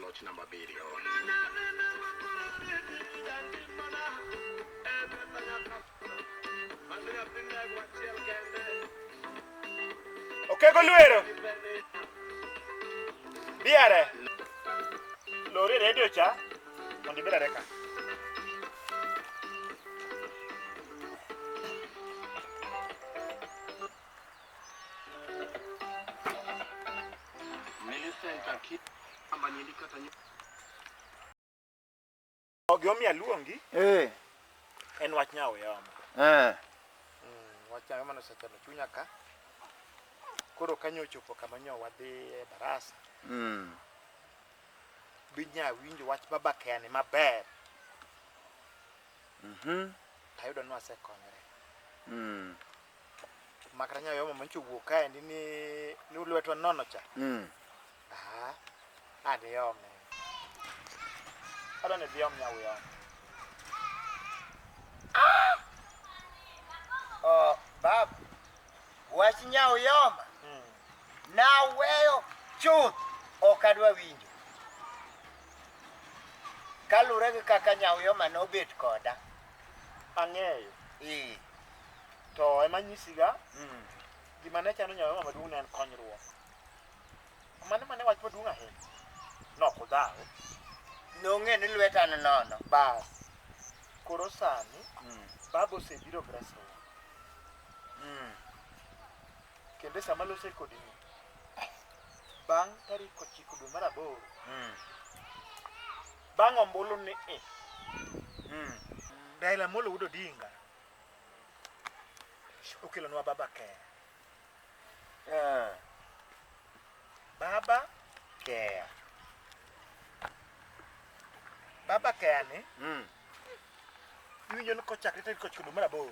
loch namba abiriyo. Okego lwero. Biare. Lori radio cha mondo ibed areka. Millicent Akamba nyindi kata Gimomiyo aluongi Eh. en wach nyawo yamo. Eh. Wach nyawo yamo osechando chunya ka. Koro kanyo ochopo kama nyo wadhi e barasa. Bi nya winjo wach baba Keni maber. Tayudo ni wasekonyore. Makata nyawo yamo manyocha owuok kaendi ni ni lwetwa nono cha. Ah, adhi ome. Adwa ni idhi om nyawo yamo. Oh, bab. Wach nyawo yoma. Naweyo chuth ok adwa winjo. Kalure gi kaka nyawo yoma nobet koda. Ang'eyo. Eh. To ema nyisiga gima ne chando nyawo yamo maduong' ne en konyruok. Mano mane wach maduong' ahinya. Nok udhaw. Nong'e ni lweta ni nono. Bas. Koro sani baba osebiro gi resruok. Kendo sama lose kodi ni bang' tarik 9 dwe mar 8 bang' ombulu ni e Raila Amolo Wuod Odinga okelonwa baba Kea. Baba Kea. Baba Kea ni iwinjo ni kochakre tarik 9 dwe mar 8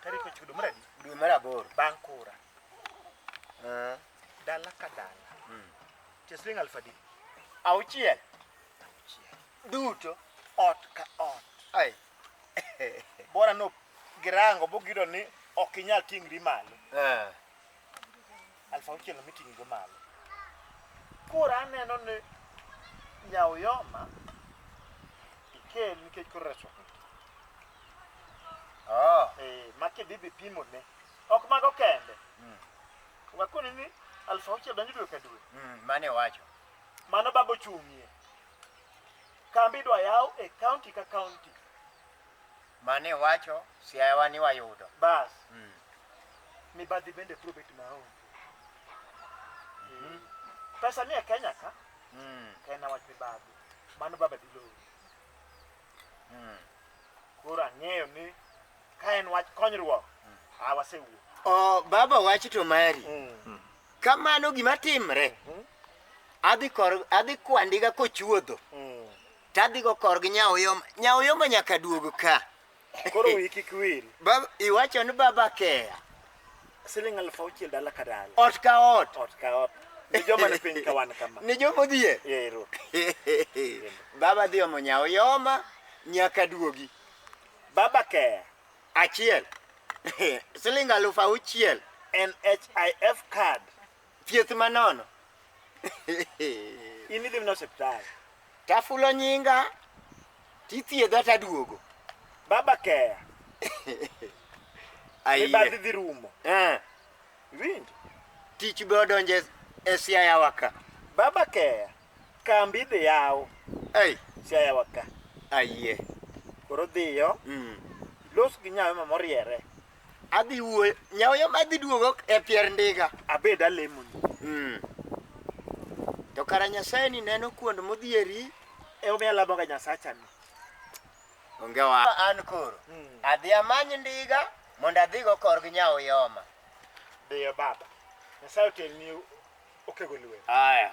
tarik 9 dwe mar adi? Dwe mar 8. Bang' kura. Dala ka dala. Tie siling aluf adi? 6. Duto. Ot ka ot. Ai. Bora no girango bogiyudo ni ok inyal ting'ri malo. 6000 no miting'i go malo. Koro aneno ni nyawo yoma ikel nikech koro resruok nitie. Oh. Ma kidhi bi pimo ne. Ok mago kende. Wakoni ni 6000 donjo dwe ka dwe. Mane wacho. Mano baba ochung'ie. Kambi idwa yaw e county ka county. Mane wacho Siaya wa ni wayudo. Bas. Mibadhi bende biro bet maonge. Pesa ni e Kenya ka. Ka en wach mibadhi. Mano baba dhi loyo. Koro ang'eyo ni ka en wach konyruok, a wasewuok. Oh, baba wach to mari. Kamano gima timre. Adhi kor adhi kwandiga kochuodho. Tadhi go korgi nyawo yoma. Nyawo yoma nyaka duog ka. Koro wiyi kik wil. Baba iwacho ni baba Kea. Siling 6000 dala ka dala. Ot ka ot. Ot ka ot. Ni joma ni piny ka wan kama. Ni joma odhier. Ero. Baba dhi omo nyawo yoma nyaka duogi. Baba Kea. 1. Siling 6000. NHIF card. Thieth manono. In idhi mana osiptal. Tafulo nyinga tithiedha taduogo. Baba Kea. Ayie. Mibadhi dhi rumo. Iwinjo? Tich be odonje e Siaya wa ka. Baba Kea. Kambi idhi yaw. Ei. Siaya wa ka. Ayie. Koro dhiyo. Los gi nyawo ma moriere. Adhi wuoyo. Nyawo ma adhi duogo e pier ndiga. Abed alemoni. To kara Nyasaye ni neno kuond modhieri. E omiyo alamo ga Nyasacha ni. Onge wa. An koro. Adhi amany ndiga mondo adhigo korgi nyawo yoma. Dhiyo baba. Nyasaye otelni okego lwedo. Aya.